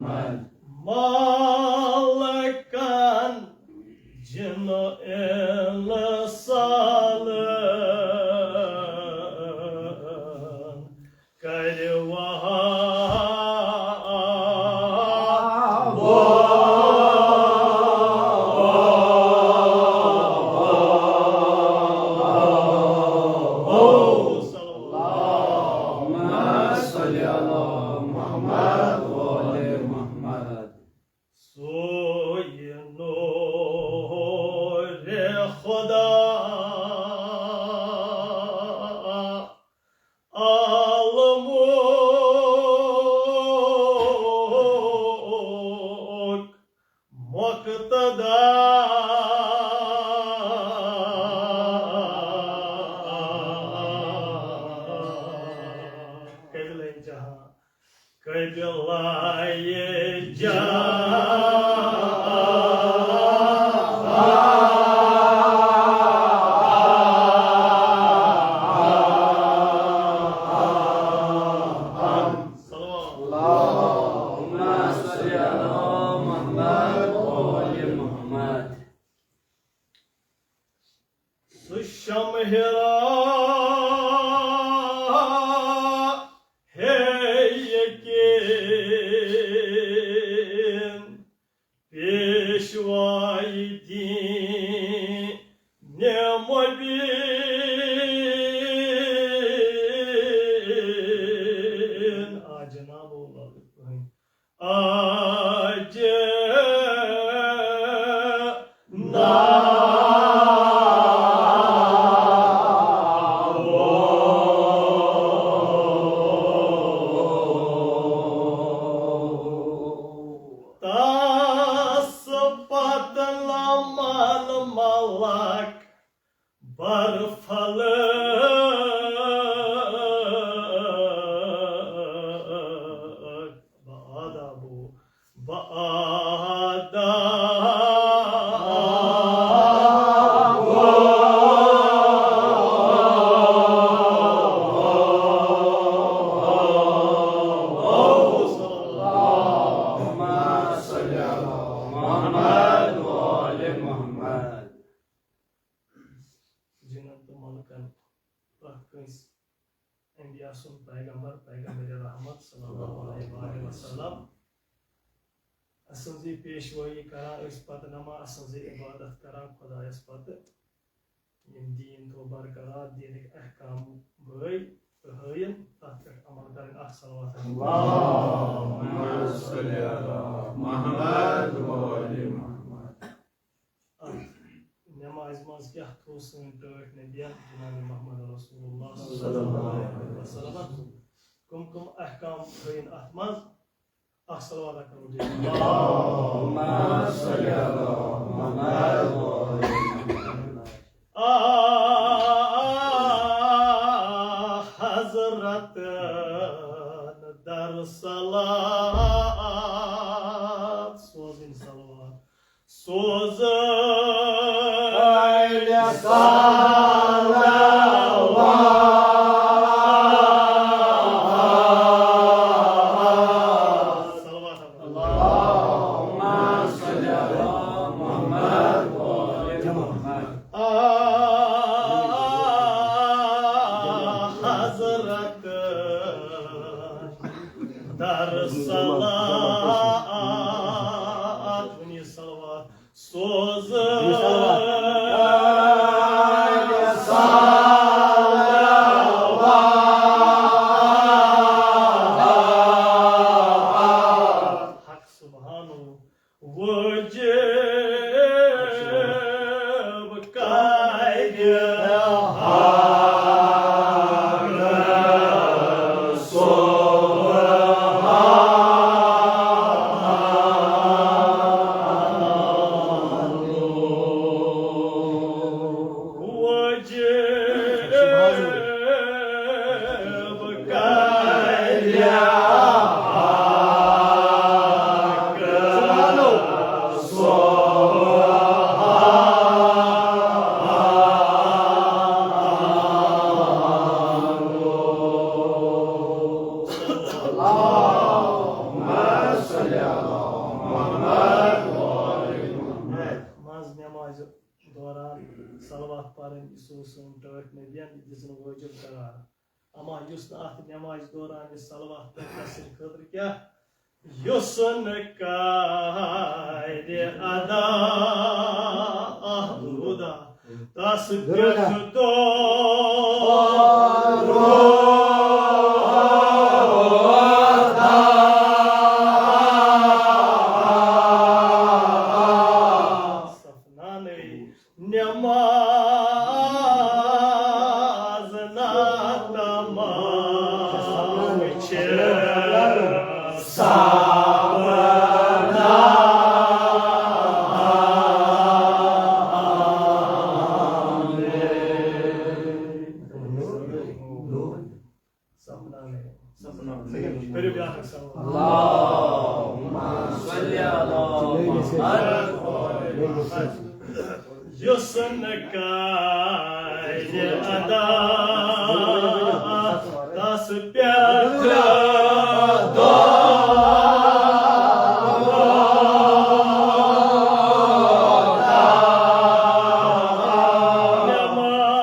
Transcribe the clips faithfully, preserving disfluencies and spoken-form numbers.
ملکن جن انسانن کرِ وہاب۔ اللهم صل على محمد وآل محمد۔ سوی نور خدا عالمک مقتدا۔ قبلہ جہاں، قبلہ جہاں۔ صلوات۔ اللهم صل على محمد وآل محمد۔ سُہ شمع حرا ہے یقین پیشوائی دین مبین۔ آ جناب، او لالک بہن۔ آج تس پتہٕ لمان ملک برفلک بآدابو، بآدابو۔ اللهم صل على محمد وآل محمد۔ جنن تہٕ ملکن پرٛٮ۪تھ کٲنٛسہِ انبیاء سُنٛد پیغمبر، پیغمبر رحمت صلی اللہ علیہ وآلہ وسلم، اسنزی پیشوٲیی کران، أسۍ پتہٕ نما اسنزی عبادت کران خدایس پتہٕ۔ یِم دیٖن تھوٚو برقرار، دیٖنٕکۍ احکام بٲے تہٕ ہٲیِن، تتھ پٮ۪ٹھ عمل کرٕنۍ۔ اکھ صلوات۔ اللهم صل على محمد وآل محمد۔ اتھ نمازِ منٛز کیٛاہ تھوٚو سٲنۍ ٹٲٹھۍ نبیَن جناب محمد رسول اللہ صلی اللہ علیہ وسلم؟ کم کم احکام تھٲیِن اتھ منٛز؟ اکھ صلوات اکھ کرو جی۔ اللهم صل على محمد وآل محمد۔ آ حضرت در صلوات، سوزٕنۍ صلوات۔ سوزٕنۍ صلوات۔ صلوات۔ اللهم صل على محمد وآل محمد۔ منٛز نمازِ دوران صلوات پرٕنۍ، یہِ سوٗز سون ٹٲٹھۍ نبیَن، یہِ دِژٕن وٲجِب قرار۔ اما یُس نہٕ اَتھ نمازِ دوران یہِ صلوات پرِ، تَس سٕنٛدِ خٲطرٕ کیٛاہ؟ یُس نہٕ کَرِ ادا اَہلُ ہُدا، تَس پٮ۪ٹھ دۄہ روزدار۔ صفنانے۔ نماز ناتمام چھِ صبر ناتمام۔ سپنا علیہ۔ سپنا علیہ۔ کٔرِو بیٛاکھ اکھ صلوات۔ اللہم صل علی محمد۔ یُس نہٕ کَرِ ادا تَس پٮ۪ٹھ دۄہ نماز۔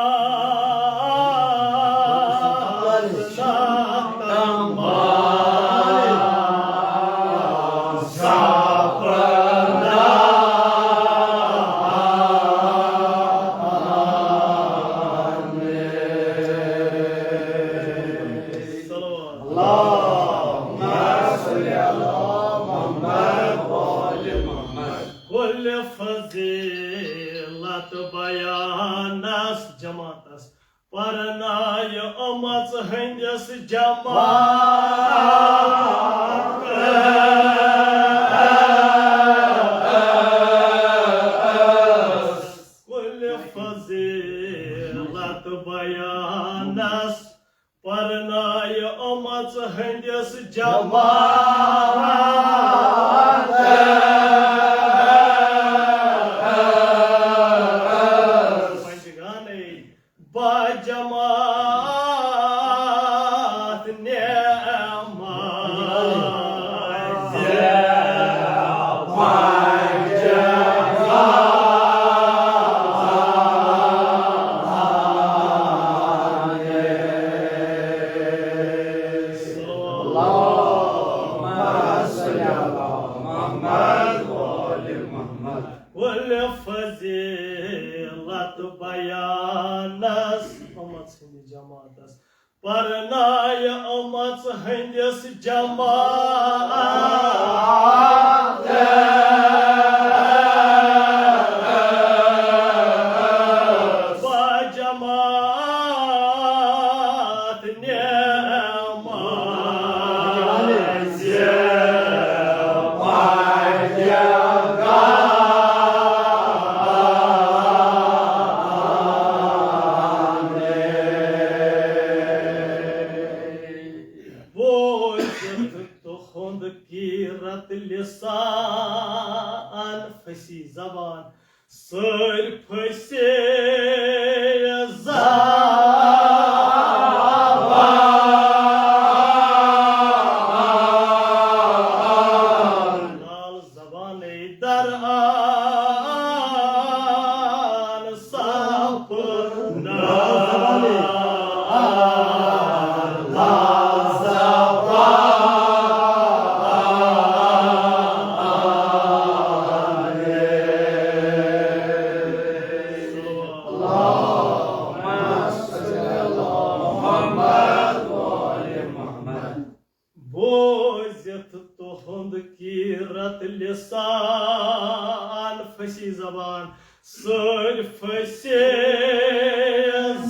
اللہم صل علی محمد و آل محمد۔ کُلہِ فضیلت بیانس جماعتس پرنایہِ اُمژ ہٕنٛدِس جماعتس۔ کُلہِ فضیلت بیانس پرنایہِ اُمژ ہٕنٛدِس جماعتس۔ پنجگانے۔ با جماعت نماز پنجگانے۔ اللہم صل علی محمد و آل محمد۔ کُلہِ فضیلت بیانس اُمژ ہٕنٛدِس جماعتس پرنایہِ اُمژ ہٕنٛدِس جماعتس۔ با جماعت نماز پنجگانے۔ بوزتھ تُہُنٛد قیرت لسان، فصیح زبان، سٲرۍ فصیح زبان۔ لال زبانَے در آن سپنا۔ لال زبان۔ اللہم صل علی محمد و آل محمد۔ بوزتھ تُہُنٛد قیرت لسان، فصیح زبان، سٲرۍ فصیح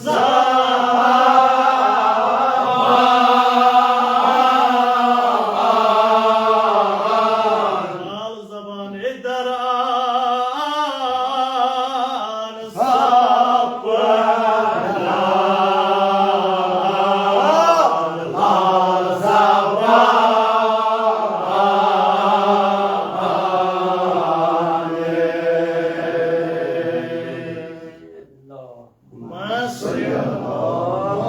زبان۔ لال زبان در آن سپنا۔ لال زبان۔ اللہم صل علی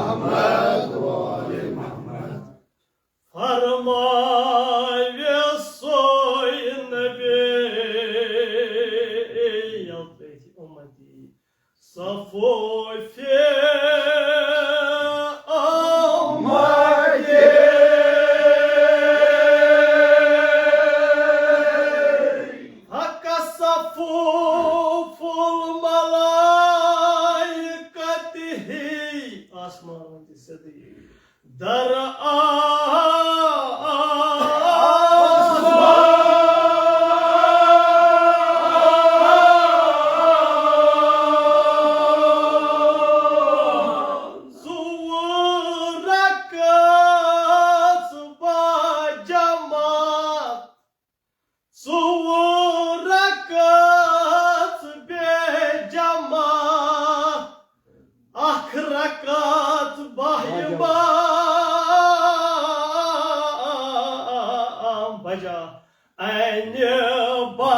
در آسمان، ژور رکعت با جماعت، ژور رکعت بے جماعت، اکھ رکعت با امام بجا انہِ با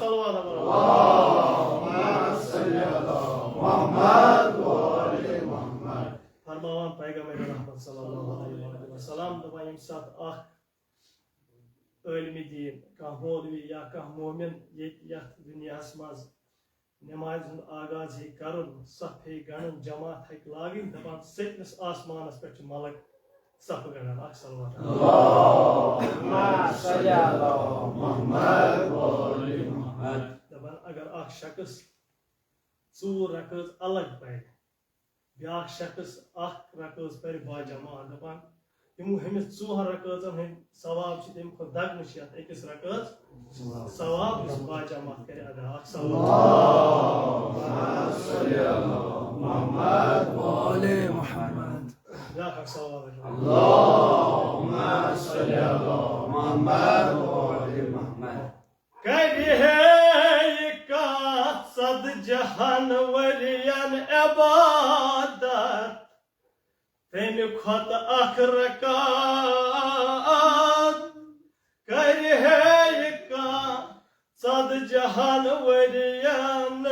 صلوات۔ اللهم صل علی محمد و آل محمد۔ فرماوان پیغمبر رحمت صلی اللہ علیہ وآلہ وسلم، دپان، ییٚمہِ ساتہٕ اکھ عٲلمِ دیٖن، کانٛہہ مولوی یا کانٛہہ مومن ییٚتہِ یتھ دُنیاہس منٛز نمازِ ہُنٛد آغاز ہیٚکہِ کرُن، صف ہیٚکہِ گنڈُن، جماعت ہیٚکہِ لاگٕنۍ، دپان، سٔتمِس آسمانس پٮ۪ٹھ چھِ ملک صف گنڈان۔ اکھ صلوات۔ اللهم صل علی محمد و آل محمد۔ دپان، اگر اکھ شخص ژور رکٲژ الگ پرِ، بیاکھ شخص اکھ رکٲژ پرِ با جماعت، دپان، یِمو ہُمِس ژوہن رکٲژن ہٕنٛدۍ ثواب چھِ تَمہِ کھۄتہٕ دگنہٕ چھِ یَتھ أکِس رکٲژ ثواب، یُس با جماعت کرِ ادا۔ اکھ صلوات۔ اللهم صل علی محمد و آل محمد۔ بیاکھ اکھ صلوات۔ اللهم صل علی محمد و آل محمد۔ کرِ ہے یہِ کانٛہہ ژتجی ہن ؤرین عبادت، تَمہِ کھۄتہٕ اکھ رکعت۔ کرِ ہے یہِ کانٛہہ ژتجی ہن ؤرین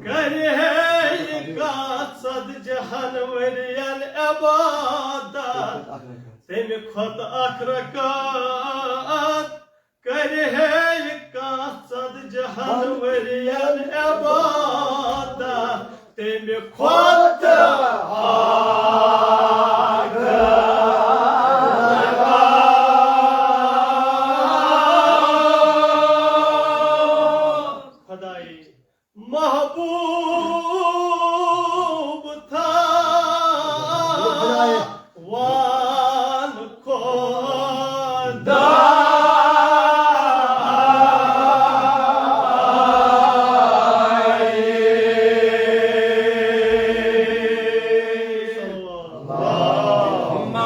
کرِ ہے یہِ کانٛہہ ژتجی ہن ؤرین عبادت، تَمہِ کھۄتہٕ اکھ رکعت۔ کرِ ہے یہِ کانٛہہ ژتجی ہن ؤرین عبادت، تَمہِ کھۄتہٕ اکھ رکعت۔ خدایے، محبوب تھاوان خدا۔ اللهم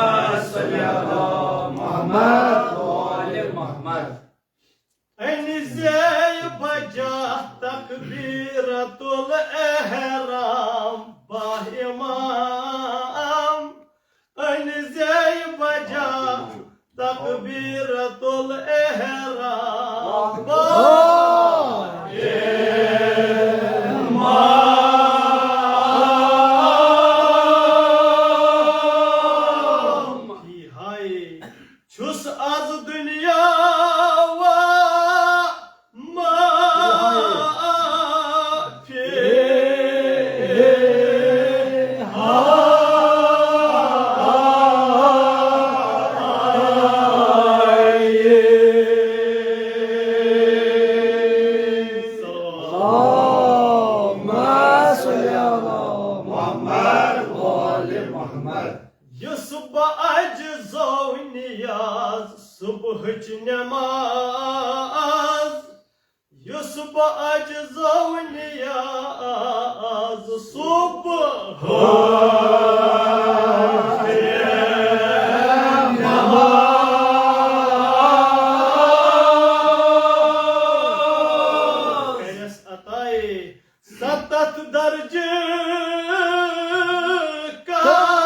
صل علی محمد و آل محمد۔ أنۍ زے بجا تکبیرۃ الاحرام با امام، أنۍ زے بجا تکبیرۃ الاحرام با امام۔ ہاے، چھُس از دُنیا و ما فیہا۔ اللہم صل علی محمد و آل محمد۔ یُس بہٕ عجز و نیاز صبحٕچ نماز، یُس بہٕ عجز و نیاز صبحٕچ نماز۔ کٔرِس عطا ستتھ درجہٕ کریسا۔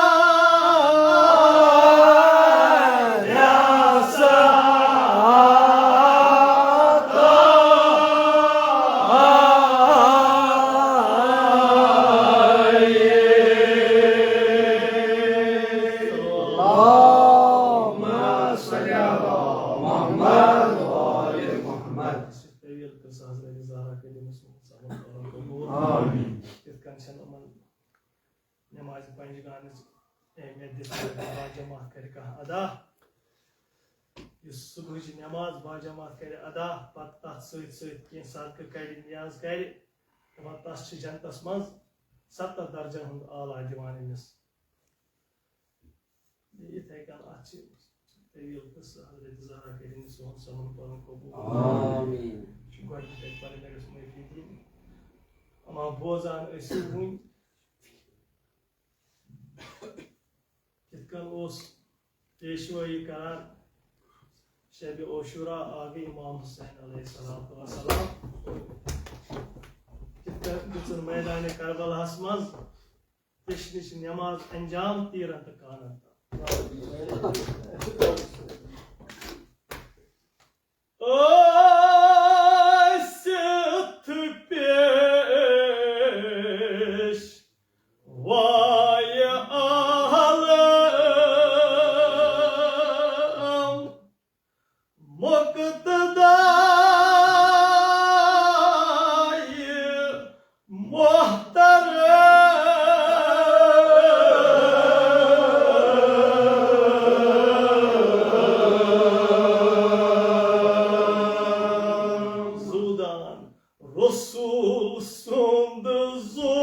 نمازِ پنجگانٕچ اہمیت دِتھ باجماعت کرِ کانٛہہ ادا، یُس صبحٕچ نماز باجماعت کرِ ادا، پتہٕ تتھ سۭتۍ سۭتۍ کینٛہہ صدقہٕ کرِ، نیاز کرِ، دپان تس چھِ جنتس منٛز ستتھ درجن ہُنٛد اعلیٰ دِوان أمِس۔ یِتھے کٔنۍ اتھ چھِ طویل قصہٕ، حضرت زہرا کٔرِن سون سمن پنُن قبول۔ آمین۔ چھُ گۄڈٕنیتھ اتہِ پنٕنۍ مےٚ گژھِ معٲفی دِنۍ۔ اما بوزان ٲسِو وُنۍ، کِتھ کٔنۍ اوس پیشوٲیی کران شبِ عاشورا آبِ امام حسین علیہ الصلوۃ والسلام، کِتھ کٔنۍ دِژٕن میدانِ کربلاہس منٛز تشنٕچ نماز انجام تیرن تہٕ کانن تام۔ ٲسِتھ پیش وایہِ عالم مقتدایہِ محترم۔ زُودان رسول سُنٛد زُو۔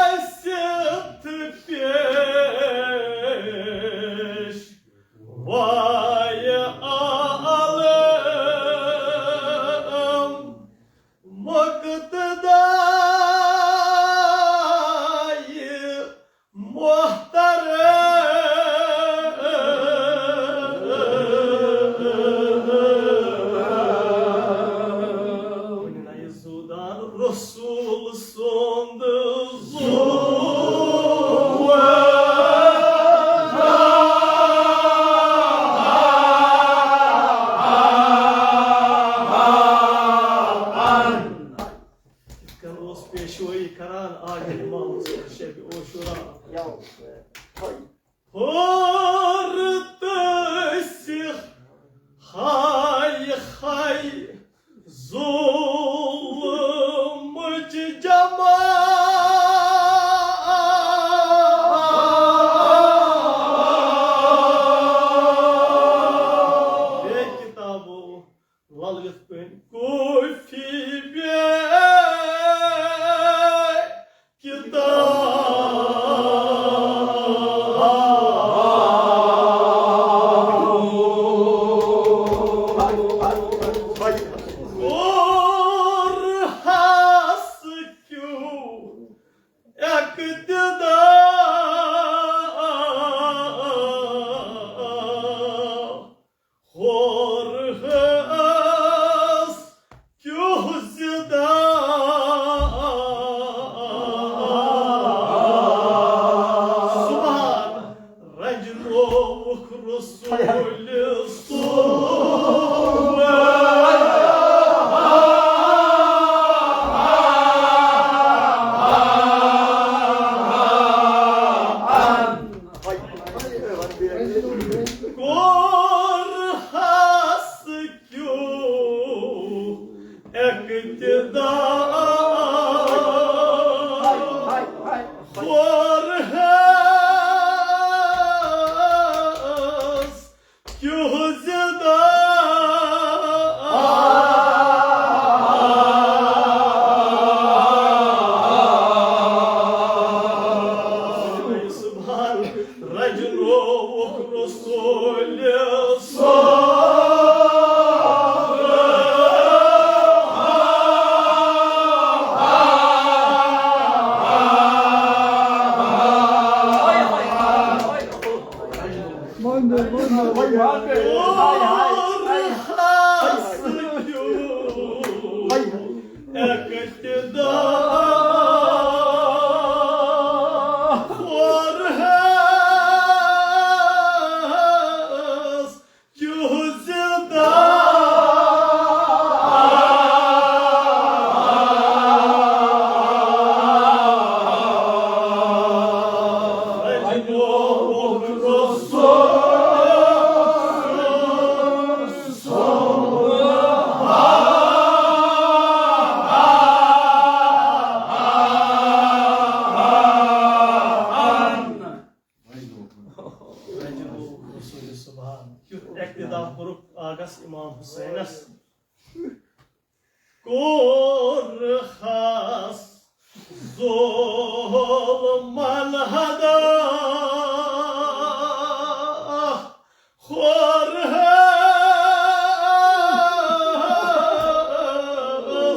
ٲسِتھ پیش وایہِ عالم مقتدایہِ محترم۔ وۄنۍ نہ یہِ زُودان رسول سُنٛد زُو۔ یِتھ کٔنۍ اوس پیشوٲیی کران عادل امام حسین شبِ عاشورا۔ ہر تٔسۍ ہاے ہاے ظلمٕچ جماعت۔ بیٚیہِ کِتابو لل یِتھ پٲٹھۍ کوفی بے کتاب۔ کوٚرہس کیوں اقتدا۔ ہورہس کیُتھ زِدا۔ سبحان رنجنووُکھ رسول سُنٛد۔ کوٚرہس کیوں اقتدا۔ کوٚرہس کیوں زِدا۔ سبحان رجنووُکھ رسول اقتدا۔ کوٚرہس کیوں زِدا۔ امام حسینس کوٚر ہس ظلمن حدا، خور ہس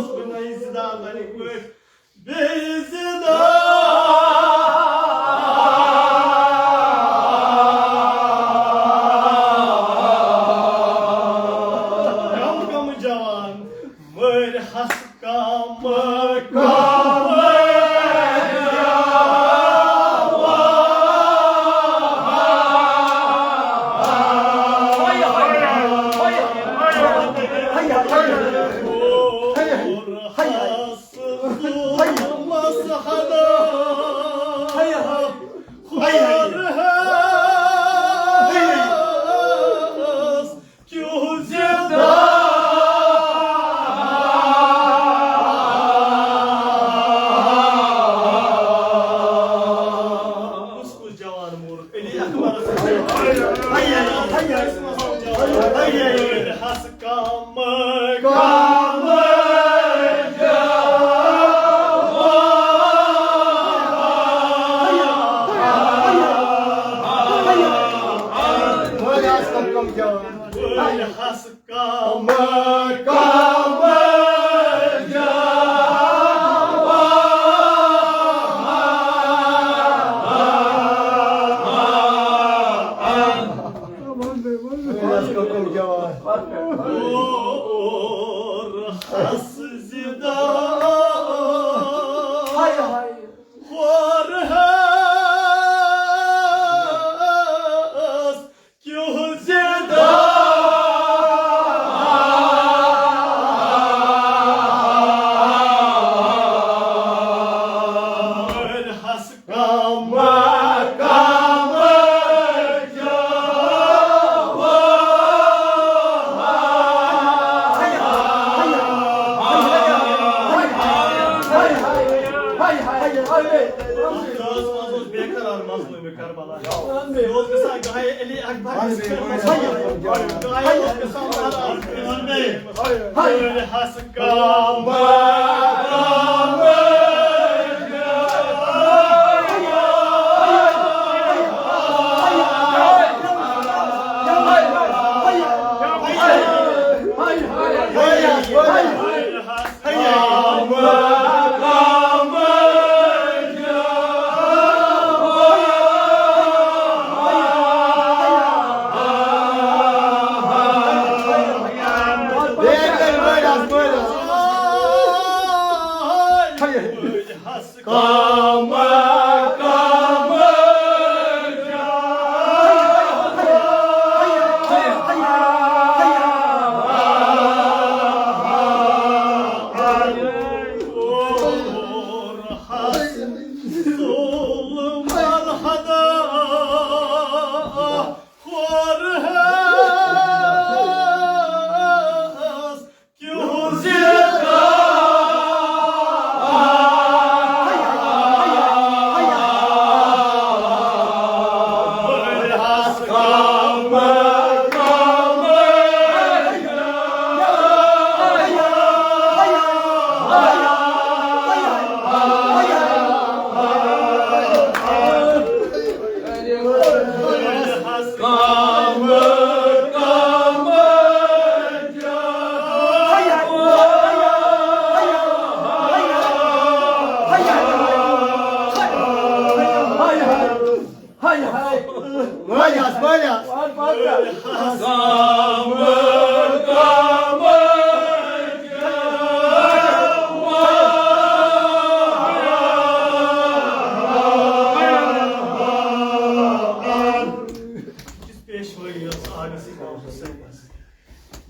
بنائی زدہ بنی پٲٹھۍ۔ بیٚیہِ زِندٕ۔ کم کم جوان مٔرۍ ہس کم کم۔ جوان مورکھ علی اکبرس۔ ہس کم کم۔ ہس کم کم۔ اور ہس زدہ۔ ہور ہس کیوں زدہ۔ ہس کم کم۔ بیقرار مظلوم کربلا۔ یہ اوس گژھان گاہے علی اکبر۔ گاہے اوس گژھان۔ ہس کم کم۔ کم کم۔ پیشوٲیی ٲس آغس امام حسینس۔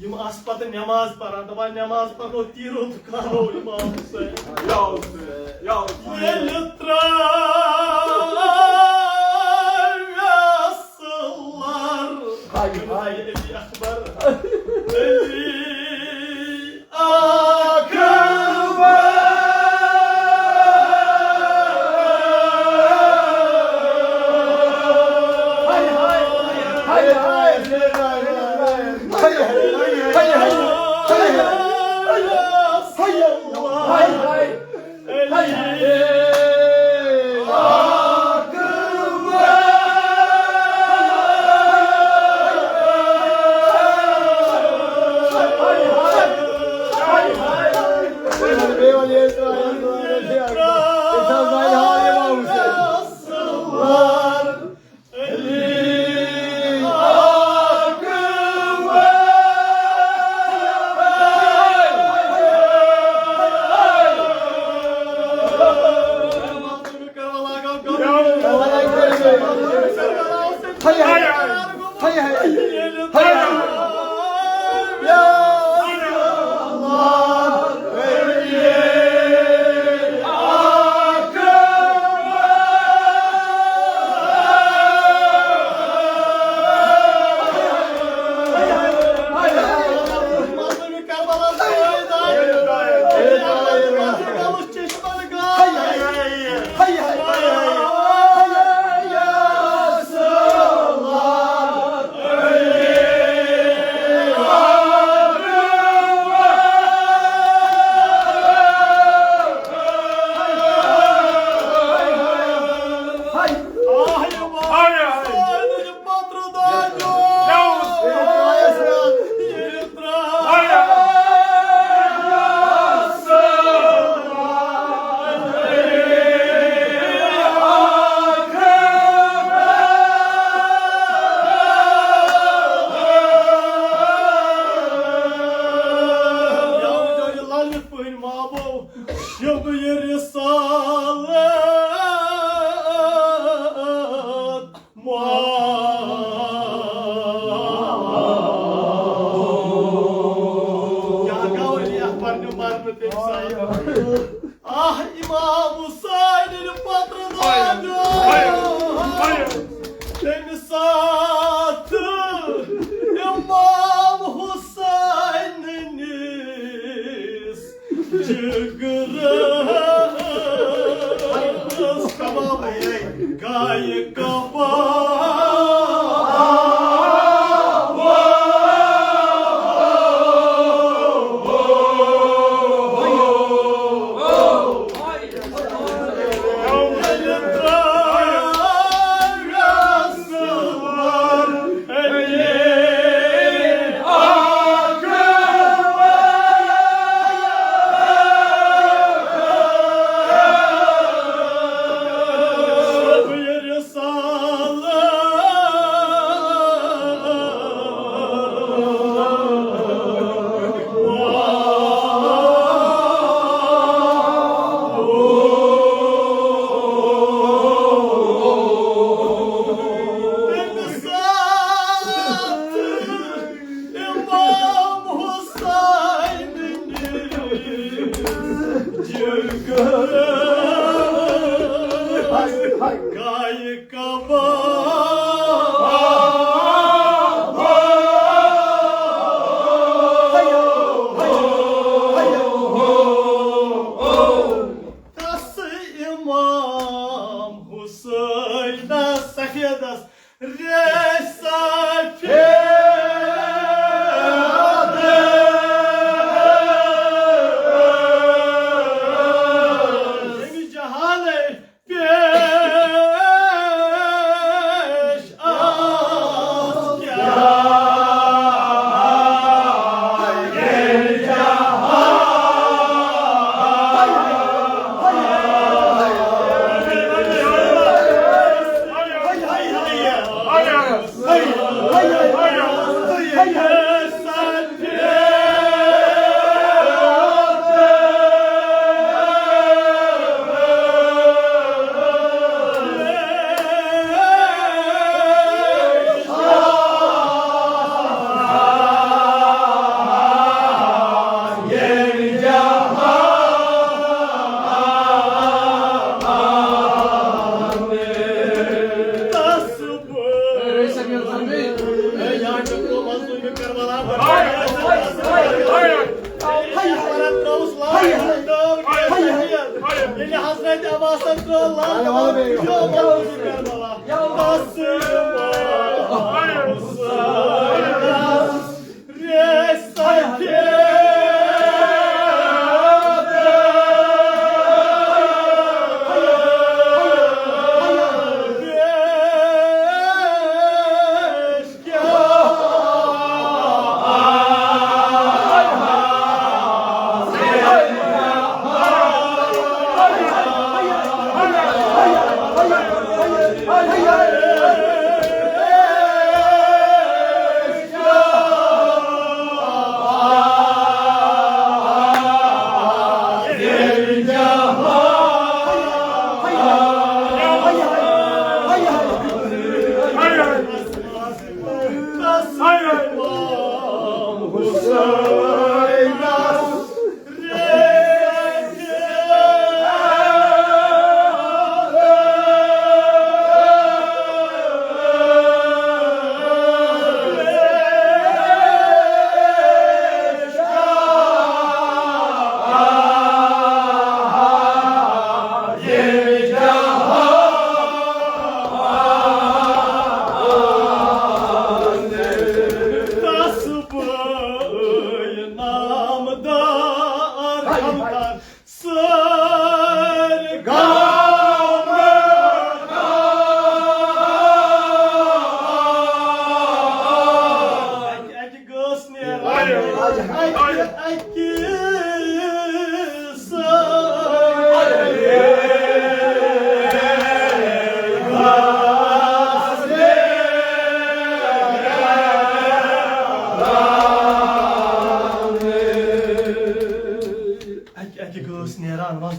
یِم آسہٕ پتہٕ نٮ۪ماز پران، دپان، "نٮ۪ماز پرو تیٖرو تہٕ کانو امام حسین۔" یا حسین، یا حسین۔ ییٚلہِ ترٛٲوِس لر۔ ہاے، ہاے۔ علی اکبر۔ علی اکبر۔ ہاے، ہاے، ہاے، ہاے۔ هيا، هيا. هيا، هيا. هيا. يا الله. شب یہ رسالت محمد۔ کیا گوٚو علی اکبر نیوٗ مرنہٕ تٔمۍ ساتہٕ؟ آہ، امام حسین ییٚلہِ پترٕ داجو۔ تَمہِ ساتہٕ امام حسین نِس جگرس کباب گایہِ کباب۔ امام حسین گایہِ کباب۔ تس امام حسینس سفیدس ریسا پھیرا۔ ییٚمہِ جہانٕے پیش آس کیٛاہ۔ ییٚلہِ حضرت عباسن ترٛٲو لال، یہِ اوس کربلا۔ تس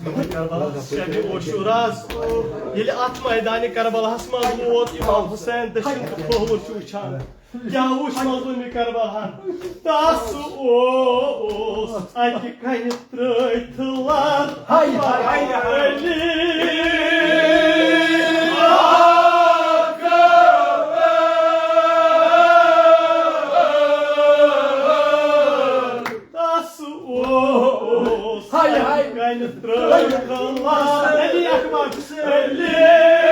کربلاہس شبِ عاشوراہس، ییٚلہِ اتھ میدانِ کربلاہس منٛز ووت امام حسین دٔچھِنۍ تہٕ کھووُر چھُ وٕچھان، کیٛاہ وٕچھ مظلومِ کربلاہن؟ تس اوس اکہِ کنہِ ترٛٲوِتھ لر۔ ہاے، ہاے، ہاے، ہاے۔ علی۔ تس اوس ہاے، ہاے۔ کنہِ ترٛٲوِتھ لر۔ علی اکبر۔ علی اکبر۔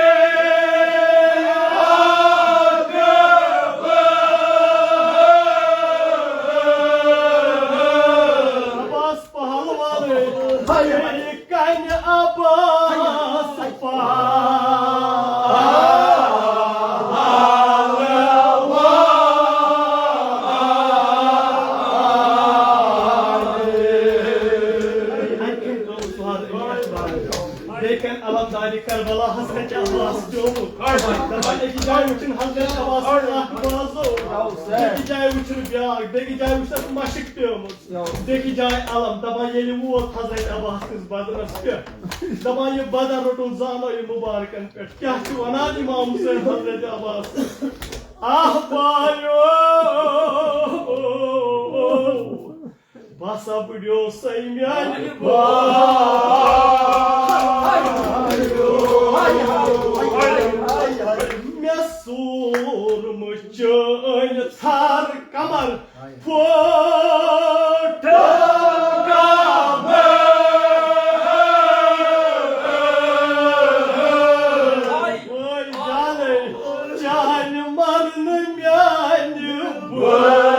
عباس پہلوان۔ ہاے، ہاے۔ کنہِ عباس پہلوان۔ بیٚیہِ کَنہِ علمدارِ کربلا حضرت عباس پیومُت۔ دَپان، أکِس جایہِ وٕچھُن حضرت عباس اکھ بازو، بیٚکِس جایہِ وٕچھُن بیٛاکھ، بیٚکِس جایہِ وٕچھُن مشک پیومُت۔ بیٚکہِ جایہِ علم، دَپان ییٚلہِ ووت حضرت عباس کِس بدنس پٮ۪ٹھ، دَپان یہِ بدن روٚٹُن زانو یہِ مُبارکن پٮ۪ٹھ۔ کیٛاہ چھُ وَنان امام حسین حضرت عباس؟ آہ بایو، بہٕ ہسا بُڈیوسَے میٛانہِ بایو۔ مےٚ سوٗرمُت چٲنۍ ژھر کمر۔ پھوٹو کمر۔ وٲے جانے، چانہِ مرنہٕ میانہِ بٲے۔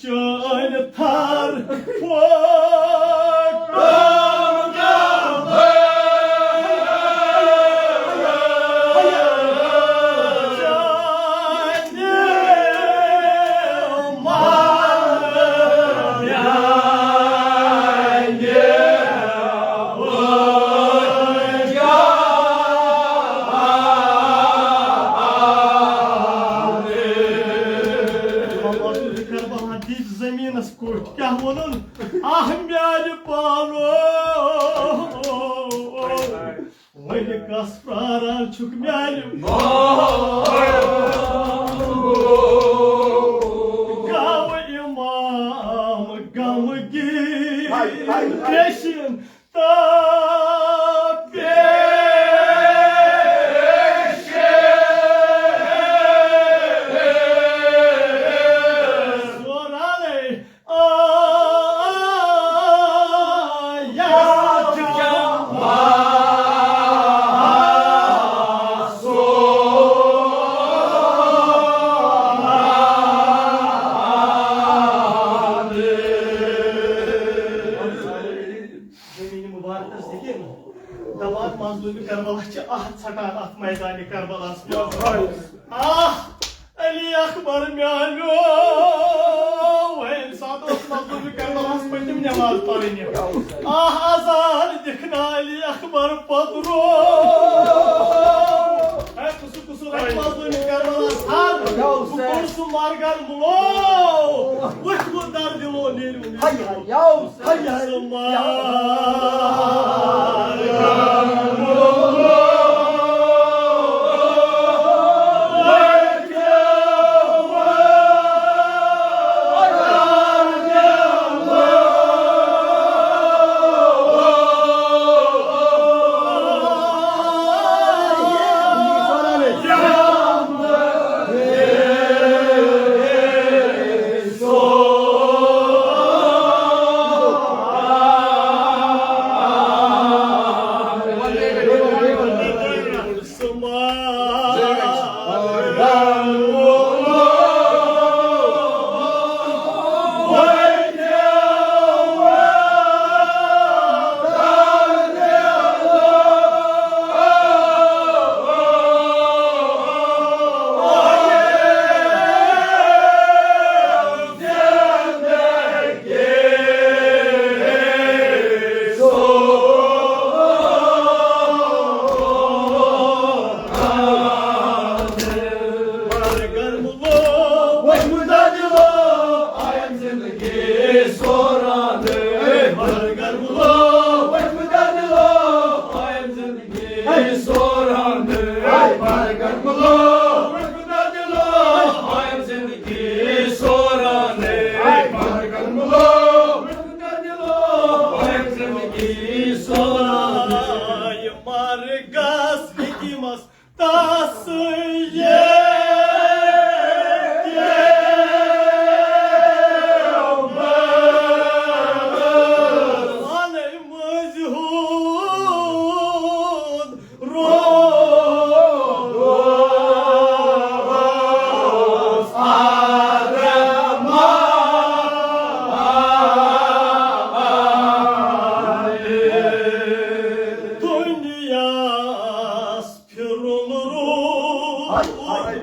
چٲنۍ تھر پھوٹو۔ زٔمیٖنَس کوٚٹھۍ کیٛاہ ووٚنُن؟ آہ میٛانہِ پانو، وۄنۍ کَس پرٛاران چھُکھ میٛانہِ پانو؟ گاوٕ اِمام غمگیٖن پیشن۔ زمین مبارکس دِکِن، دپان مظلوم کربلا چھِ اَتھ ژھٹان اَتھ میدانِ کربلاہس منٛز۔ آہ، علی اکبر میانیو، وۄنۍ ییٚمہِ ساتہٕ اوس مظلوم کربلاہس پٔتِم نماز پرٕنۍ۔ آہ، اذان دِکھ نا علی اکبر پترو۔ اے، کُس، کُس رَٹہِ مظلوم کربلاہس حق؟ کُس سُہ مرگر مُلو؟ وٕچھ وۄنۍ دردِ لو نیرِو۔ ہاے ہاے، یاو، ہاے ہاے، یاو۔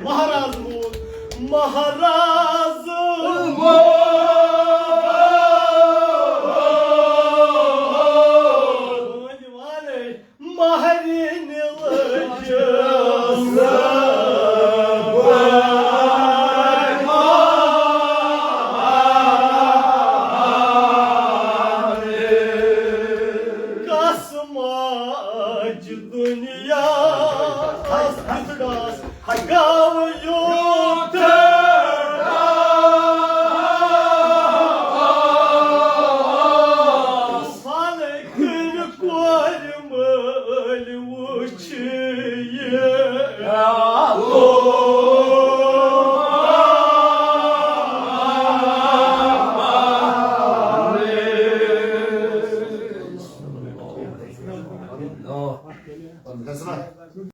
مہراز مول، مہراز مول۔ مہرِنہِ لٔج کس ماجہِ دُنیا۔ گاو یوت۔ سالے کٔرۍ کورِ مٲلۍ وٕچھ یہِ۔